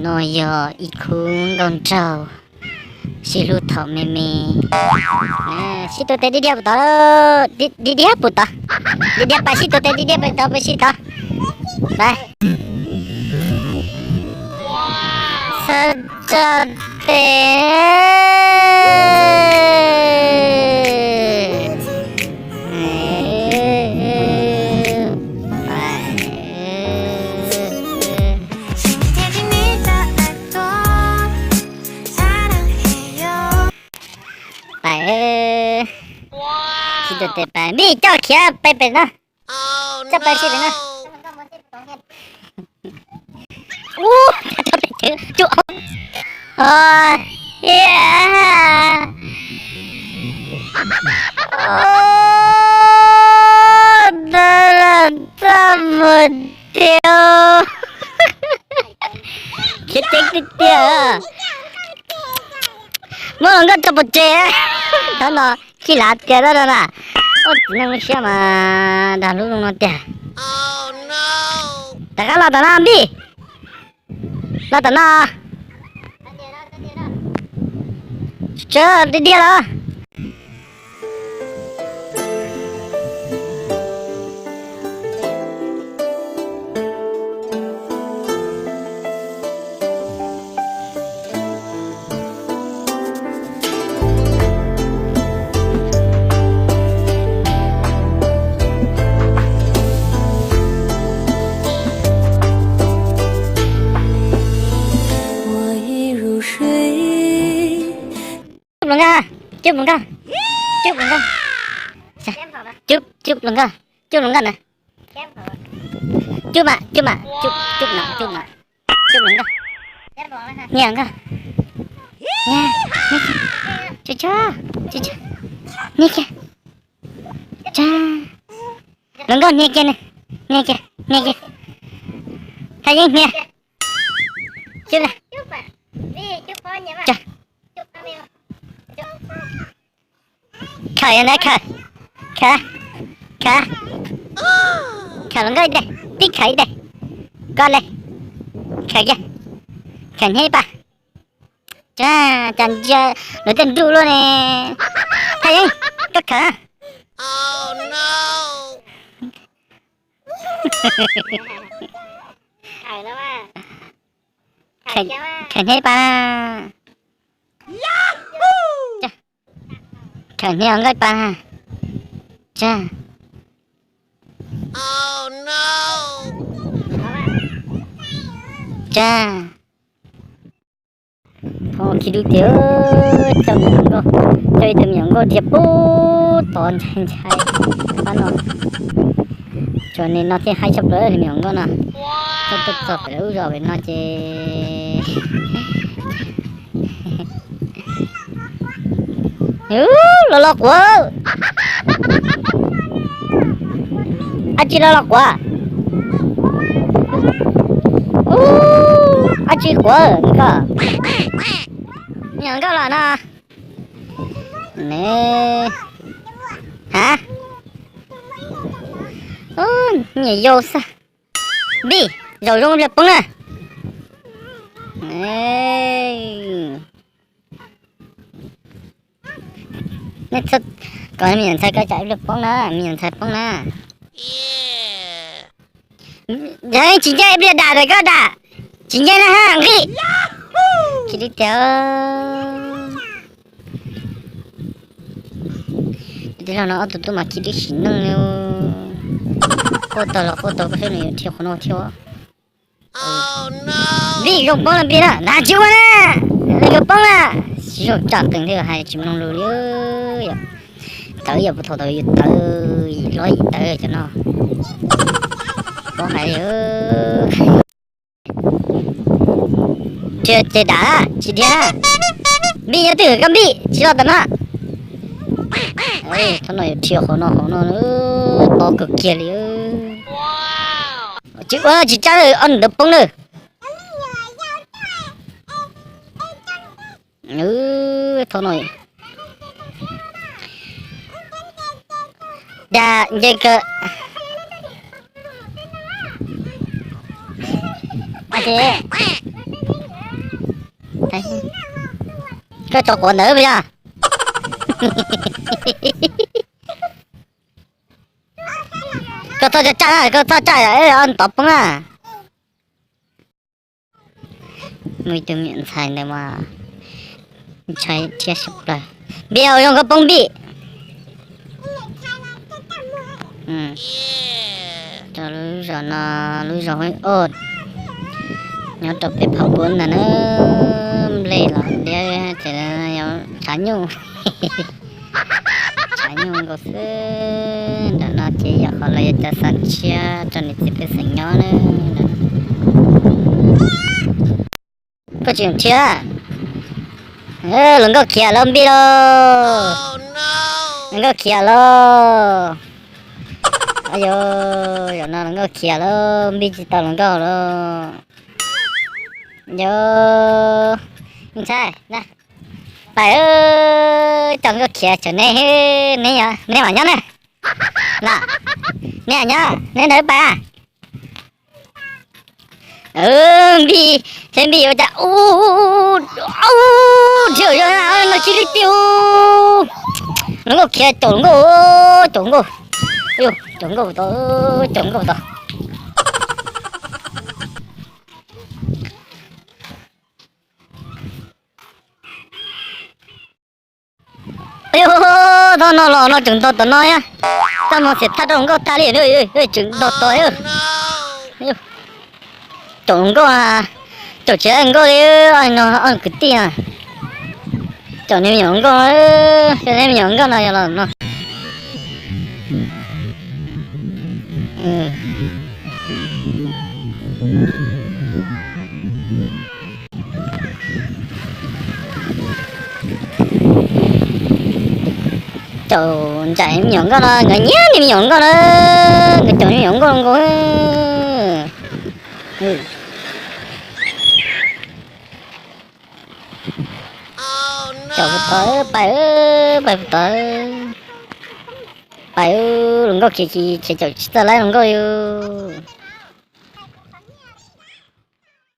No yog ib khub nkauj nraug sib hlub thaum me me. Sib tua tes dig diag puas tod, dig diag puas tod, dig diag pais sib tua tes dig diag pais tod pais sib tod. Pais. Txhob tso tes. Pais, sib tua tes pais, Npij coj khiav pais pem no, coj pais sib pem no. Ub, tso pem cawv, tso. Os, hiab. Os, tag los txaj muag tiag. Khiav ceev tiag tiag. Muab hluas nkauj tso pov tseg. Thaum no khib lav tiag dab no na. Ub, txiv neej lub siab mas dag lub zoo no tiag. Rov qab los tom no Npij. Los tom no. Tso dig diag los. Cub pluas nkauj, cub pluas nkauj, cub pluas nkauj, cub, cub pluas nkauj, cub pluas nkauj na. Cub mas, cub mas, cub, cub no, cub no, cub pluas nkauj. Hnia nkauj. Hnia, hnia kiag. Tso, tso, tso, tso. Hnia kiag. Tso. Pluas nkauj hnia kiag na. Hnia kiag, hnia kiag. Thaj Yeeb hnia. Cub na. Tso. Khawm na, khawm, khawm, khawm, khawm hluas nkauj ib daim, tib khawm ib daim, koj le, khawm kiag, khawm hnia ib pas, cas ntsia lawv tej nruj luaj ne, Thaj Yeeb, koj khawm, khawm hnia ib pas. Khawm hnia nkauj ib pas. Tsag. Tsag. Khib dub tiag, coj me nyuam nkauj, coj ib tug me nyuam nkauj dhia pub tod ntshai ntshai. Pab no, tsuas nim no thiaj haib tshaj plaws li me nyuam nkauj no. Coj tuaj txog pem lub zos pem no ces Ub, los los quav. Ab tsi los los quav. Ub, ab tsi quav koj. Nyuam nkauj los no. Ne. Ha. Ub, nyuam yau xwb. Npij, zaum zoo pliag poob na. Nej txhob kom me nyuam ntxhais koj tsam ib pliag poob na, me nyuam ntxhais poob na. Tsis ncaij ib pliag dam ntawm koj dam, tsis ncaij na ha nqi. Khib dub tiag. Tij laug no ob tug tub mas khib dub sim neej li. Quaj tau los quaj tau koj saib nws yuav dhia qhov no thiab. Npij zoo poob na Npij na, nag tsis ua na, nws yuav poob na. Tsis zoo tsam qees thiab hais tsis mloog lus li. Tawv yam puag thaum tau yus tawv, hlob yim tawv cov no. Poob hais li. Dhia ces dam tsis dhia na. Npij nyob twg koj Npij tsis los tom no. Thaum no yuav dhia qhov no qhov no, to kawg kiag li. Tsis ua tsis tsab, ob nws ntawd poob lawm. Thaum no dag nce kawg. Ces Koj tso quav ntawd puas yog? Koj txhob tso tsaj na, koj txhob tsaj, tov poob na. Muaj ib tug me nyuam ntxhais ntawd mas ntshai thiab sawv plaws. Npij, zoo nkauj poob npij. Rau lub zos no, lub zos Huab Oj, nyob rau pem Phab Kuab ntag na. Nplej los diab ces tshav nyuj, tshav nyuj nkaus xwb. Nram no ces yog qhov lawv yuav cov xa tshiab rau niam txiv pej xeem nyob na. Koj tsis thiab. Hluas nkauj khiav lawm, npij lauj. Hluas nkauj khiav lauj. Yog, zaum no hluas nkauj khiav lauj, npij tsis tau hluas nkauj lauj. Yog, ntshai na. Pais, cov nkauj khiav tsam neb, neb mam nyob na. Los, neb mam nyob, neb ntawd pais. Npij, seb npij yuav cas. Ub, thiab no tsis li tiag. Hluas nkauj khiav, caum hluas nkauj, caum hluas nkauj. Caum hluas nkauj tau, caum hluas nkauj tau. Yog, thaum no los no tseem ntog tom no thiab. Txaj muag xiam thaj rau hluas nkauj tag li, tseem ntog tom. Caum hluas nkauj, caum tsis nkauj li, no kwv tij na. Caum nws me nyuam hluas nkauj, me nyuam hluas nkauj no yog los no. Caum ntsais me nyuam nkauj no, nkawd nyiam nws me nyuam nkauj na, nkawd caum nws me nyuam nkauj nkaus. Caum puas tau, pais, pais puas tau. Pais, hluas nkauj khiav ces caum tsis tau lawv hluas nkauj li.